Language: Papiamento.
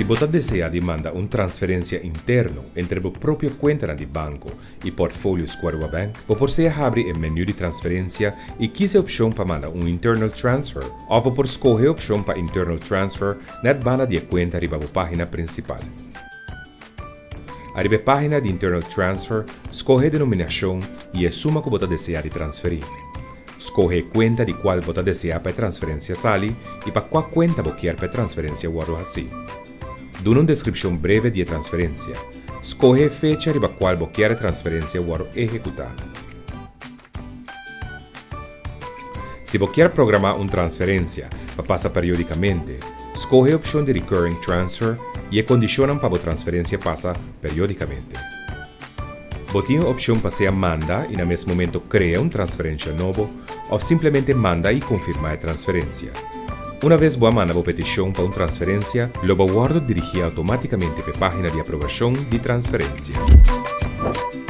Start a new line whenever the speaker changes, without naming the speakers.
Si bo ta desea di manda un transferensia interno entre bo propio kuentanan di banko i portfolio Square Bank, bo por sea habri e menu di transferensia i kis e opshon pa manda un internal transfer òf bo por skohe e opshon pa internal transfer nèt banda di e kuenta riba bo página prinsipal. Ariba e página di internal transfer, skohe e denominashon i e suma ku bo ta desea di transferí. Skohe e kuenta di kual bo ta deseá pa e transferensia sali i pa kua kuenta bo kier pa e transferensia wòrdu hasí. Duna un deskripshon breve di e transferensia. Skohe e fecha riba kual bo kier e transferensia wòrdu ehekutá. Si bo kier programá un transferensia pa pasa periódikamente, skohe e opshon di Recurring Transfer i e kondishonnan pa bo transferensia pasa periódikamente. Bo tin e opshon pa sea manda i na mes momento krea un transferensia nobo òf simplemente manda i konfirmá e transferensia. Una ves bo a manda bo petishon pa un transferensia, lo bo wòrdu dirigí outomátikamente pa e página di aprobashon di transferensia.